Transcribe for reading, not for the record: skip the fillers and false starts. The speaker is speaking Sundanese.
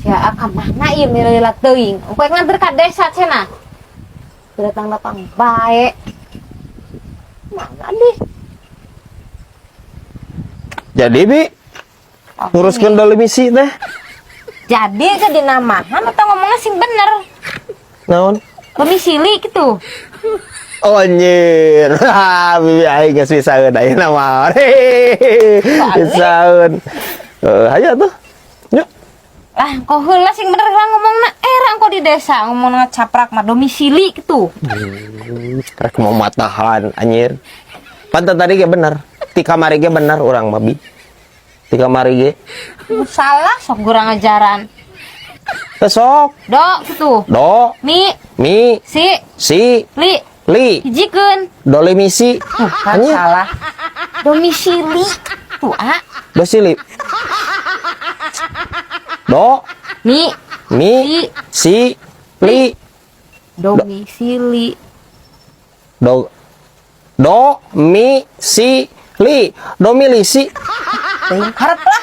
Ya, ka mana ieu milih teuing? Engko nganter ka desa cenah. Datang-datang bae. Mana deh? Jadi, Bi, nguruskeun domisili teh. Jadi ke dinamahan atau ngomongnya sing bener? Naon? Domisili gitu. Oh anjir. Bibi aing geus bisaeun ayeuna mah. Bisaeun. Eh, hayu tuh. Yuk. Lah, kok heula sing bener lah ngomongna, era engko di desa ngomongna caprak mah domisili gitu. Rek mau matahan anjir. Pantes tadi ge bener. Ti kamari ge bener urang mah, Bi. Ti kamari ge. Salah sok kurang ajaran. Teh sok. Do gitu. Do, Mi, mi, si, si, li, li, hijikeun. Dolimisi. Tuh kan Anjir. salah. Domisili. Tuh, ah. Dosili. Do, Mi, mi, si, si, li, domisili. Do, do, mi, si, li, domilisi. Teuing karep lah.